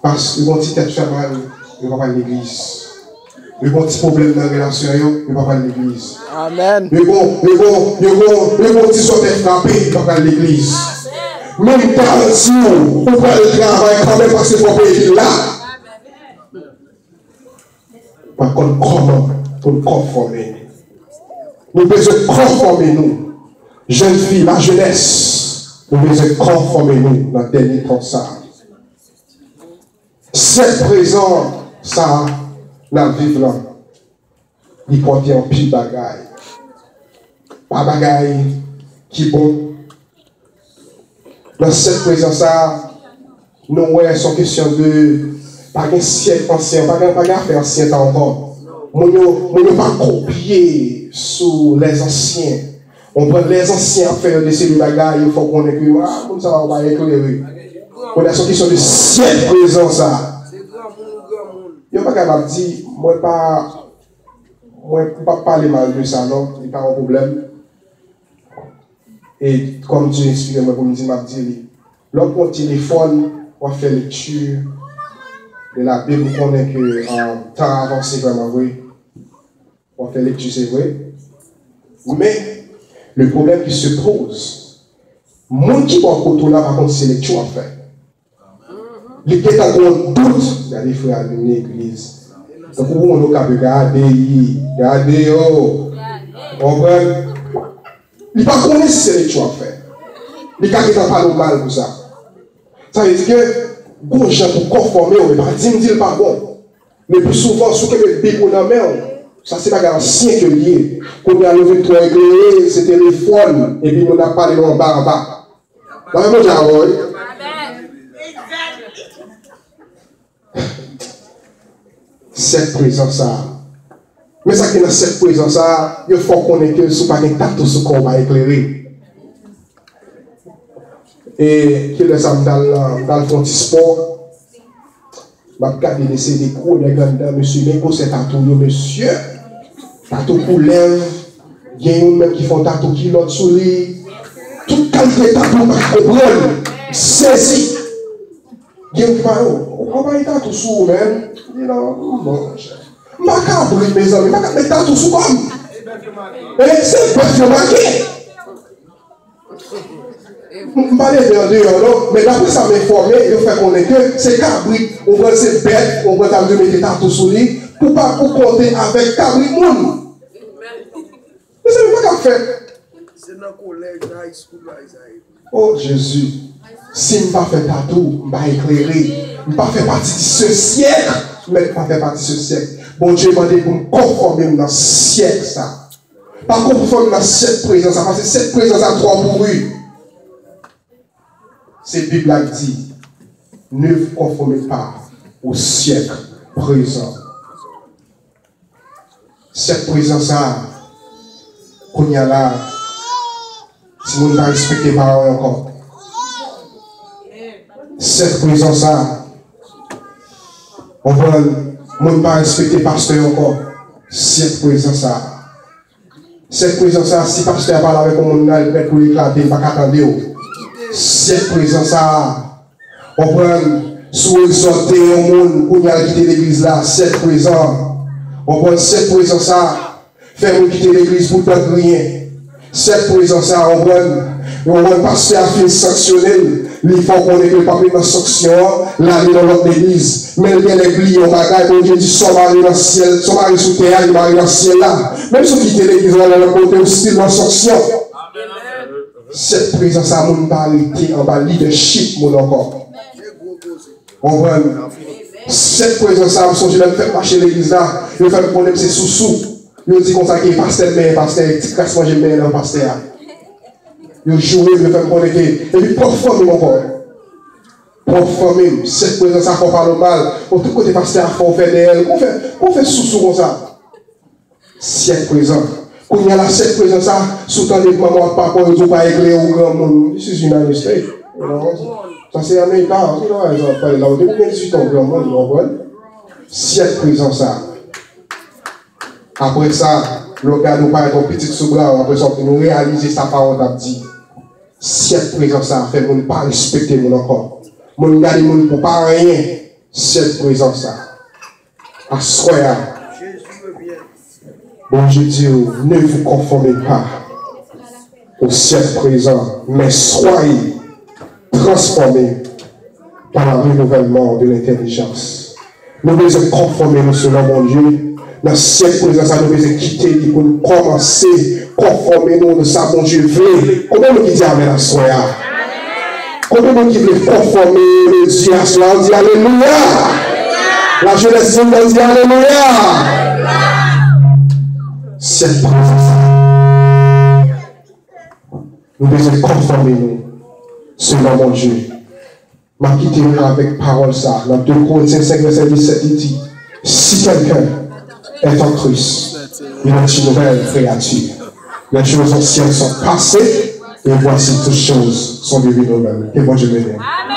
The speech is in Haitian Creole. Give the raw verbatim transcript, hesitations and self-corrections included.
Paske yo gon ti tèt fè mal, yo pa pral legliz. Yo gon ti pwoblèm nan relasyon yo, yo pa pral legliz. Amèn. Yo gon, yo gon, yo gon, yo gon ti sòtè frape, yo pa pral legliz. Men m garanti w, ou pral travay kanmenm paske fò w peye bil la. Pa konn kòman pou n konfòme nou. Nou bezwen konfòme nou. Jèn fi, lajenès, nou bezwen konfòme nou nan dènye tan sa a. Syèk prezan sa a n ap viv lan, li pote anpil bagay. Pa bagay ki bon. Nan syèk prezan sa a, nou wè se yon kesyon de pa gen syèk ansyen, pa gen, pa gen afè ansyen tan ankò. Moun yo, moun yo pa kopye sou lèzansyen. Ou konprann, lèzansyen ap fè yo de seri bagay, yo fè w konnen ke, ah, moun sa yo pa eklere. Kounye a se yon kesyon de syèk prezan sa a. Yon bagay m ap di, mwen pa, mwen m p ap pale mal de sa non, li pa yon pwoblèm. E kòm Dye enspire mwen pou m di, m ap di li. Lè w pran telefòn, w ap fè lekti de la Bib, ou konnen ke, um, tan avanse vrèman vre. W ap fè lekti, se vre. Men, le problème qui se pose, moun ki bò kote w la pa konn si se lekti w ap fè. Li gentan gen yon dout. Gade frè a vin legliz. Tankou pou moun yo k ap gade, gade yo. Konprann? Li pa konnen si se lekti w ap fè. Li ka gentan pale w mal pou sa. Sa vle di ke gon jan pou konfòme w, men pa di m di l pa bon. Men pi souvan, si w kenbe Bib ou nan men w, sa se bagay ansyen ke l ye. Kounye a, yo vin twò eklere, se telefòn, epi moun ap pale nou anba anba. Bagay Bondye a wè, wi. Syèk prezan sa a. Men sa ki nan syèk prezan sa a, yo fè w konnen ke si w pa gen tatou sou kò w, w pa eklere. E kilè sa m t al, m t al fè yon ti spò. M ap gade mesye de gwo nèg anndan, mesye, men gwosè tatou yo, mesye. Tatou kou lèv, gen youn menm ki fè yon tatou kilòt sou li. Tout kalite tatou m pa ka konprann. M sezi. Gen youn ki pale, ou pa gen tatou sou ou menm? Li di non, m bon, monchè. M pa kabrit, mezanmi, m pa ka met tatou sou kò m. E se bèf yo make. M pa leve andeyò non, men daprè sa m enfòme, yo fè konnen ke se kabrit, ou konprann, se bèt, ou konprann, sa vle di yo mete tatou sou li, pou pa pou konte avèk kabrit moun. Mezanmi, pa ka fèt. Se nan kolèj, nan high school, bagay sa ye. O Jezi, si m pa fè tatou, m pa eklere, m pa fè pati de se syèk, mèt pa fè pati de se syèk. Bondye mande pou m konfòme m nan syèk sa. Pa konfòme nan syèk prezan sa, paske syèk prezan sa twò pouri. Se Bib la ki di, ne vous conformez pas au siècle présent. Syèk prezan sa, kounye a la, timoun pa respekte paran yo ankò. Syèk prezan sa, konprann, moun pa respekte pastè yo ankò. Syèk prezan sa. Syèk prezan sa, si pastè a pale avèk yon moun nan, li prèt pou l eklate, li pa ka tande w. Syèk prezan sa, konprann, si w egzòte yon moun, kounye a l kite legliz la, syèk prezan. Konprann, syèk prezan sa, fè moun kite legliz pou tan griyen. Syèk prezan sa, konprann, yon moun pastè a fin sanksyone l, li fè w konnen ke l p ap ret nan sanksyon an, l ale nan lòt legliz. Men l genlè bliye yon bagay, Bondye di, sa w mare nan syèl, sa w mare sou tè a, li mare nan syèl la. Menm si w kite legliz la, nan lòt kote, ou still nan sanksyon. Syèk prezan sa, moun pa rete anba lidèchip moun ankò. Konprann? Syèk prezan sa, m sonje lè m fèk mache legliz la, yo fè m konnen m se sousou. Yo di konsa ke pastè m benyen pastè, ti kras manje m benyen nan pastè a. Yo joure m, yo fè m konnen ke, epi pwòp fanmi m ankò. Pwòp fanmi m, syèk prezan sa fè w pale w mal. Bon, tout kote pastè a fè w fè dèyè l. Kòman w fè, kòman w fè sousou konsa? Syèk prezan. Kounye a la, syèk prezan sa, si w tande manman w ak papa w, yo di w pa eklere, ou granmoun. This is United States. You know? Sa se America. Ou gen dwa pale la, ou depi w gen dizuit an, ou granmoun, ou konprann? Syèk prezan sa. Apre sa, lè w gade, ou parèt yon pitit sou bra w, apre sa, w fin reyalize sa paran w t ap di. Syèk prezan sa a fè moun pa respekte moun ankò. Moun gade moun pou pa anyen. Syèk prezan sa a. Aswè a, Bondye di w, ne vous conformez pas au siècle présent, mais soyez transformés par le renouvellement de l'intelligence. Nou bezwen konfòme nou selon Bondye. Nan syèk prezan sa, nou bezwen kite li pou nou kòmanse konfòme nou nan sa Bondye vle. Konbyen moun ki di amèn aswè a? Konbyen moun ki vle konfòme yo di aswè a? Di alelouya. Lajenès di, di alelouya. Syèk prezan sa, nou bezwen konfòme nou selon Bondye. M ap kite nou avèk pawòl sa a. Nan de Korentyen senk vèsè disèt, li di, si quelqu'un est en Christ, il est une nouvelle créature. Les choses anciennes sont passées, et voici toutes choses sont devenues nouvelles. Ke Bondye beni nou.